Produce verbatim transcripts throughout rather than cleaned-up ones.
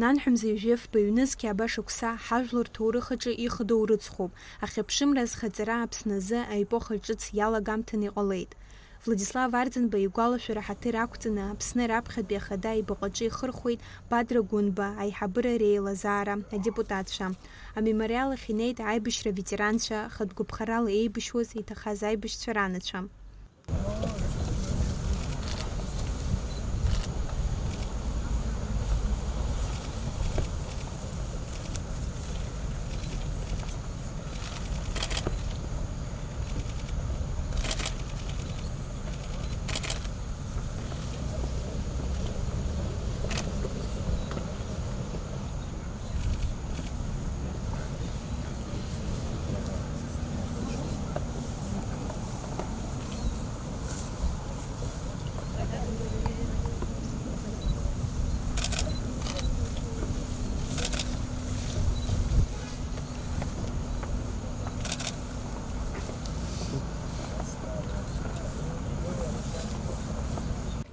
Нанҳәа мза ҩажәи фба ҩнызқьи аба шықәса ҳажәлар рҭоурых аҿы ихадоу рыцхәуп. Ахьыԥшымра азхаҵара Аԥсны азы аепоха ҿыц иалагамҭаны иҟалеит. Владислав Арӡынба игәалашәара ҳаҭыр ақәҵаны Аԥсны раԥхьатәи ахада аибаҟаҿы ихырхәеит Бадра Гәынба, аиҳабыра реилазаара, адепутатцәа. Амемориал ахь инеит аибашьра аветеранцәа, хатә гәаԥхарала еибашьуаз иҭахаз аибашьцәа ранацәа.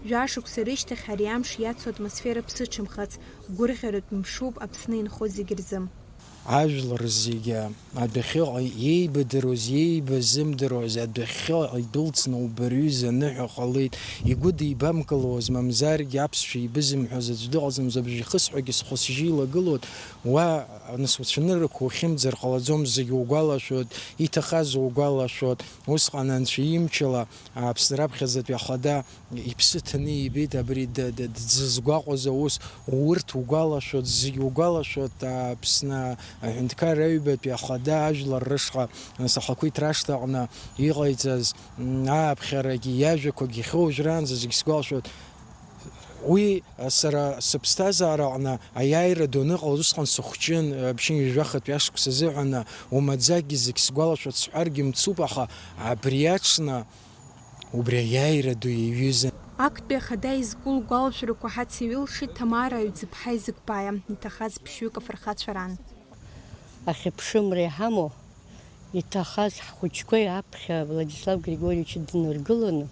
Жәашықәса рышьҭахь ари амш иацу атмосфера ԥсыҽымхац, гәырӷьаратә мшуп Аԥсны инхо зегь рзы. Ажәлар зегьы адәахьыҟа еибадыруаз, еибазымдыруаз, адәахьыҟа идәылҵны убаҩы заныҳәа ҟалеит. Игәыдибамкылоз, мамзаргьы аԥсшәа ибызымҳәоз аӡә дыҟаӡам, абжьахысҳәагьы схәы-сжьы илагылоит. Уа, нас, уцәаныррақәа ухьымӡар ҟалаӡом, зегь угәалашәоит, иҭахаз угәалашәоит. Усҟан Анцәа имчала Аԥсны раԥхьаӡатәи ахада иԥсы ҭаны ибеит абри д-, д-, дзызгәаҟуаз аус, урҭ угәалашәоит, зегь угәалашәоит, Аԥсны аҳәынҭқарра аҩбатәи ахада ажәлар рышҟа, нас, ахақәиҭра ашҭаҟны иҟаиҵаз, м, ааԥхьарагьы, иажәақәагьы, иахьа уажәраанӡа зегь сгәалашәоит. Уи, сара сыԥсҭазаара аҟны аиааира ду аныҟалаз, усҟан сыхәҷын, ԥшьынҩажәахатәи ашықәс азыҳәан, умаӡакгьы зегь сгәалашәоит сҳәаргьы мцуп, аха абри аҽны, Убри аиааира ду иаҩызан. Актәи ахада изку лгәалашәарақәа ҳациҩылшеит Ҭамара Аҩӡыԥҳа Изықәбаиа, иҭахаз ԥшьҩык афырхацәа ран. Ахьыԥшымра иҳамоу, иҭахаз ҳхәыҷқәеи аԥхьа Владислав Григорьевич дныргыланы,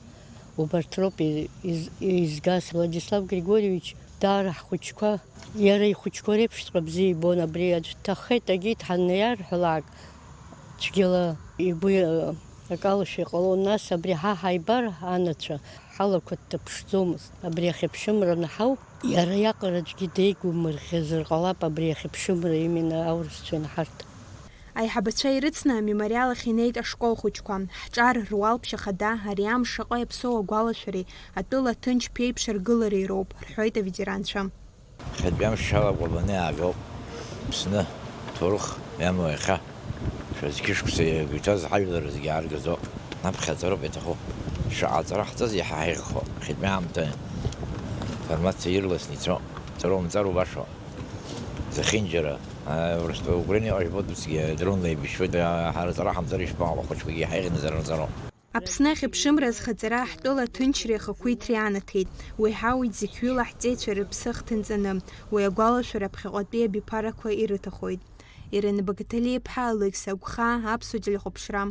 убарҭ роуп и-, из-, изгаз. Владислав Григорьевич даара ҳхәыҷқәа, иара ихәыҷқәа реиԥшҵәҟьа бзиа ибон, абри аӡә дҭахеит, агьит ҳаннеи иарҳәалак, цәгьала игәы, э, акалашәа иҟалон, нас абри ҳа ҳаибар, анацәа, ҳалақәа дҭаԥшӡомызт. Абри ахьыԥшымра анаҳау, иара иаҟара аӡәгьы деигәымырӷьазар ҟалап, абри ахьыԥшымра именно аурысцәа инаҳарҭа. Аиҳабацәа ирыцны амемориал ахь инеит ашкол хәыҷқәа. Ҳҿар руалԥшьа хада ари амш шаҟа иаԥсоу агәалашәареи атәыла ҭынч ԥеиԥш аргылареи роуп, рҳәоит аветеранцәа. Хьатәи амш шала Кәабаны иаагоуп. Аԥсны ҭоурых иамоу иахьа. Шәа зқьышықәса иагәиҭаз ҳажәлар зегьы ааргаӡоуп. Аԥхьаҵароуп иаҭаху. Шаҟа ҵара ҳҵаз иаҳа ҳаиӷьхо. Хьатәи аамҭа информациа ирласны ицо. Ҵароу мҵароу башоу. Зехьынџьара. А, просто Украина иҟажәбо дуцгьы дронла еибашьуеит, а, ҳара ҵара ҳамҵар ишԥаҟало, ахәыҷқәагьы иаҳа еиӷьны ҵара рҵароуп. Аԥсны ахьыԥшымра азхаҵара ҳтәыла аҭынчреи ахақәиҭреи анаҭеит. Уи ҳауит зықьҩыла ҳҵеицәа рыԥсы ахҭынҵаны. Уи агәалашәара ԥхьаҟатәи абиԥарақәа ирыҭахоит. Ирина Багаҭалиа-иԥҳа, Алықьса Агәхаа, Аԥсуа телехәаԥшра.